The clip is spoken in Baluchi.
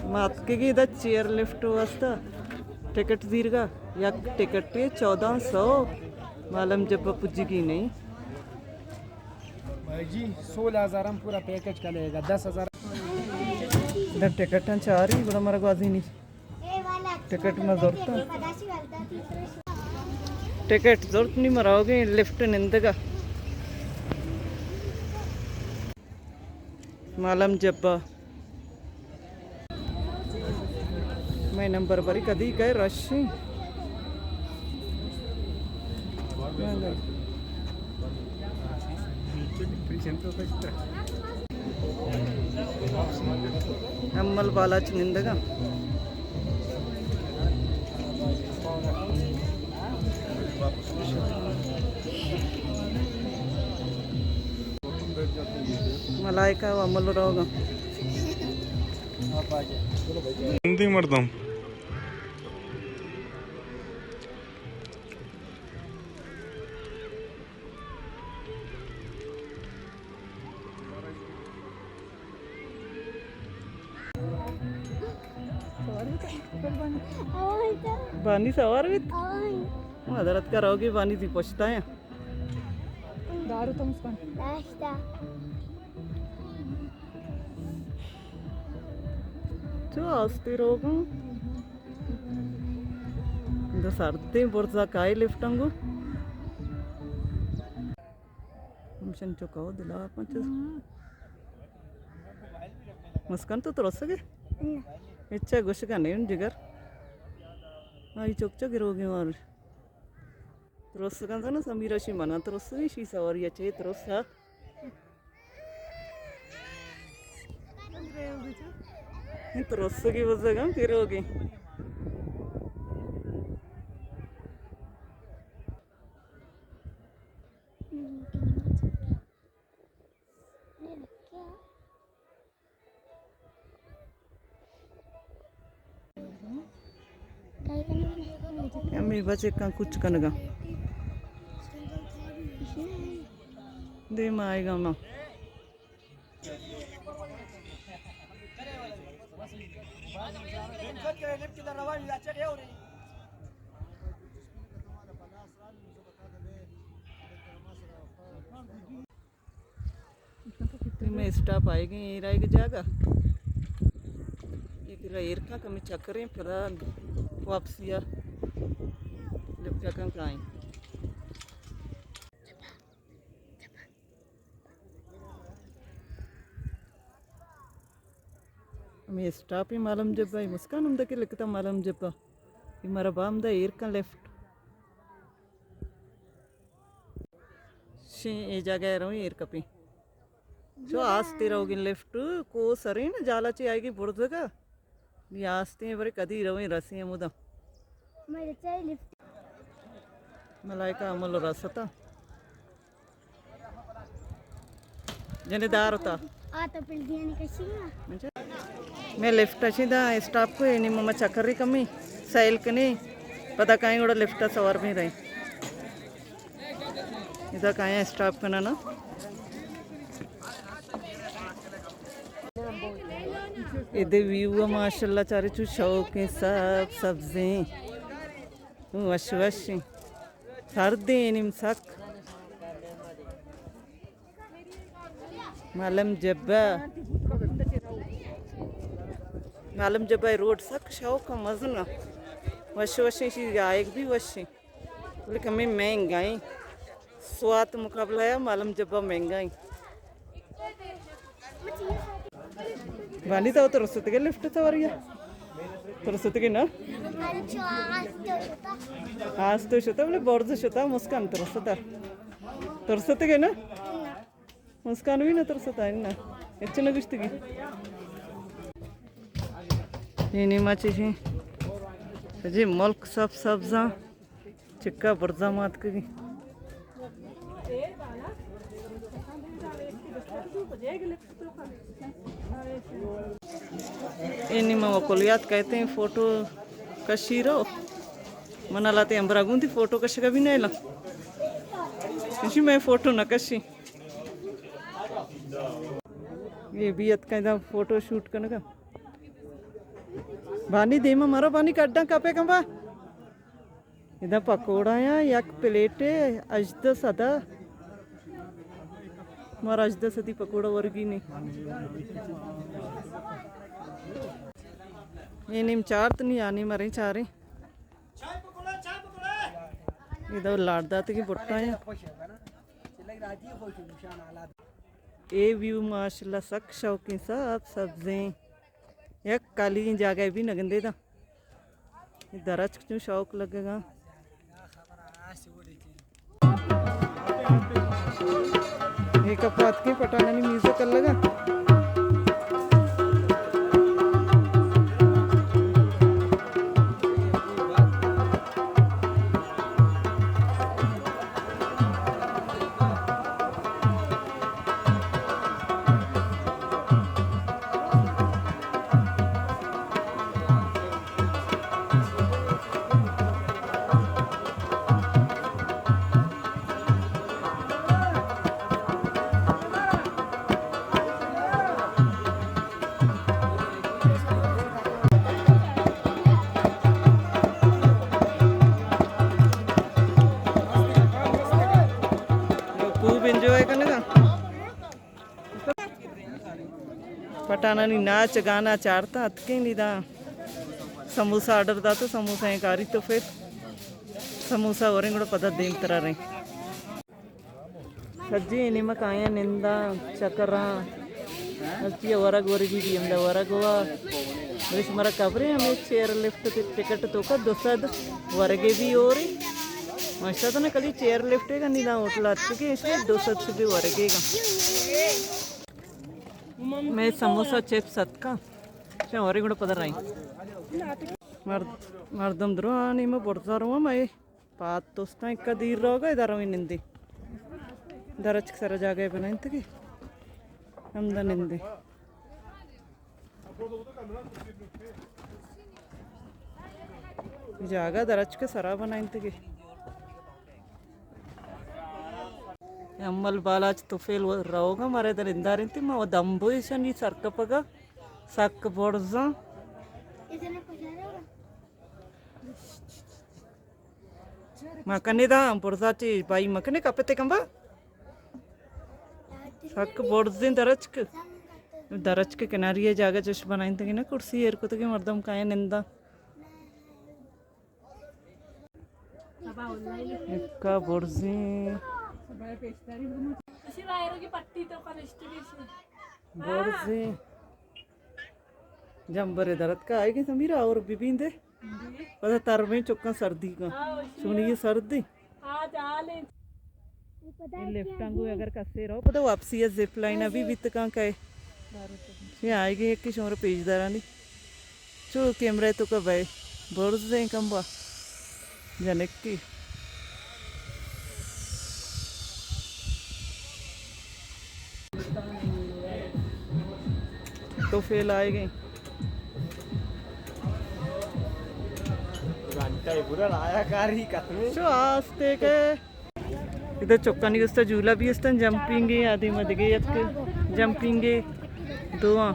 ما اتکگیں ادا چیئر لفٹ واسطہ ٹکٹ زیرگا، یک ٹکٹے چودہ سو، معلم جبا پجگی نہیں۔ بھائی جی، سولہ ہزار ہم پورا پیکج کا لے گا، دس ہزار۔ ادا ٹکٹ چاری، گڑا مرا گوازی نہیں۔ ٹکٹ ما زرتا۔ ٹکٹ زرت نی، ما روگیں لفٹ نندگا۔ معلم جبا۔ مئے نمبر بری کدی کئے رش ایں۔ امل بالاچ نندگا۔ ملائکہ و امل روگا۔ ہندی مردم۔ بانی سوار بیت؟ حضرت کا روگی بانی دی پشتا ہیں۔ دارو تم اس کا۔ چو آستے روگا۔ دو سردیں برزا کائی لفٹنگو۔ ہمشن چکا و دلا پنچ۔ مسکن تو ترسگے؟ نہ۔ اچھا گوشگا نہیں جگر۔ آئی چک چک گروگی مار۔ ترسگا تو نا سمیرا شی منا ترسگی شی سواری اچھے ترسا۔ ترسگی بزگا گروگی۔ ہمے بچکاں کچ کنگا۔ دیم آئیگا ما۔ میں اسٹاپ آئے گئے، ایر آئے گئے جاگہ۔ یہ پھر ایر کا کمی چکریں، پھر واپسی آ لپٹا کن کائیں۔ ہمے اسٹاپ ہی معلم جبا، اے مسکان ہمدا کہ لکھتا معلم جبا۔ اے مارا بام دا ایر کن لفٹ۔ شیں اے جاگہ ءَ رویں ایر کپیں۔ چو آستے روگیں لفٹ کو سریں نا جالا چے آئیگی برزگا۔ نی آستیں برے کدی رویں رسیں ہمودا۔ ملائکہ عمل رستا۔ جنے دار ہوتا۔ آ تو پل دیانی کشی نا۔ میں لفٹ اچھی دا اسٹاپ کو، یعنی مما چکر ری کمی، سیل کنی، پدا کائیں گڑا لفٹ سوار بھی رہی۔ ادا کائیں اسٹاپ کنا نا۔ ادے ویو ماشاءاللہ چارے چو شوقیں سب سبزیں۔ وش وشیں۔ سردیں نیم سک۔ معلم جبہ۔ معلم جبہ روڈ سک شوق مزن۔ وش وشیں شی آئیگ بھی وشیں۔ بلے کمیں مہنگا ایں۔ سوات مقابلہ یا معلم جبہ مہنگا ایں۔ بانی تو ترستگے لفٹ سواریا؟ ترستگے نا؟ آس تو شتا، بلے برز شتا، مسکان ترستا۔ ترستگے نا؟ مسکان بھی نہ ترستا نا۔ اچھا نہ گشتگی۔ یہ نیما چیزیں۔ جی ملک سب سبزاں۔ چکا برزا ماتکگی۔ اینی ما وکلیات کہتے ہیں فوٹو کشی رو۔ من لاتے امبرا گون تھی فوٹو کشگا بھی نہیں لا۔ کشی میں فوٹو نہ کشی۔ یہ بھی اتکا دا فوٹو شوٹ کنگا۔ بانی دیما مرو، بانی کڈاں کپے کمبا۔ ادا پکوڑا یا یک پلیٹ ہژدہ سد ءَ۔ مارا ہژدہ سدی پکوڑا ورگی نی۔ اے نیم چارت نی، آ نیم مریں چاریں۔ ادا لاڑ داتگی بٹا یا۔ اے ویو ماشاءاللہ سک شوقیں، سب سبزیں۔ یک کالی جاگہ بھی نہ گندے دا۔ درچک چوں شوق لگگا۔ اے کپا اتکیں پٹھانانی میوزک لگا۔ خوب انجوائے کنگا۔ پٹھانانی ناچ گانا چارتا اتکیں، نی دا سموسہ آرڈر داتو، سموسہ ایں کاری تو پھر سموسہ وریں گڑا پدا دیم ترا ریں۔ سجی نیمک آیاں ننداں چکراں، ہستی ورگ ورگی بی ہمدا ورگ وا۔ بلے شمارا خبریں ہمیں چیئر لفٹ تے ٹکٹ توکا دو سد ورگے بی اوری۔ ماشاءاللہ کلی چیئر لفٹ گا نی دا ہوٹل اتکے، اس لیے دو سد سے بھی ورگے گا۔ میں سموسہ چپس اتکا۔ چا ورے گڑا پدا رائیں۔ مرد-، مردم درو آنی ما برزا رو میں پاد توستاں، اکا دیر روگا ادا رویں نندیں۔ درچک سرا جاگہ بنائینتگی۔ ہمدا نندیں۔ جاگہ درچک سرا بنائینتگی۔ امل بالاچ طفیل روگا مارے در اندارینتی، ما و دمبو ایشانی سرکپگا سک برزاں۔ مکنے دا برزا چی بائی مکنے کپتے کمبا۔ سک برزیں درچک۔ درچک کناری جاگہ چش بنائینتگی نا، کرسی ایر کتگی مردم کائیں نندا۔ اکا برزیں۔ برزیں۔ جمبر درت کا آئے گے سمیر اور ببین دے۔ پدا ترمیں چکاں سردی کا۔ چونی یہ سردی۔ اے لفٹاں گوں اگر کسے رو، پدا واپسی ءَ زپ لائن ابھی بیت کاں کئے۔ یہ آئے گے کہ شمارا پیش دارانی۔ چو کیمرہ تو کا بھائی، برزیں کمبا۔ جنکی۔ تو فیل آئے گئے۔ گھنٹہ پورا رایا کاری ختم۔ چو آستے کے۔ ادا چکانی استا جھولا بھی استن، جمپنگ ہے، آدھی مدگے یک جمپنگ ہے، دو ہاں۔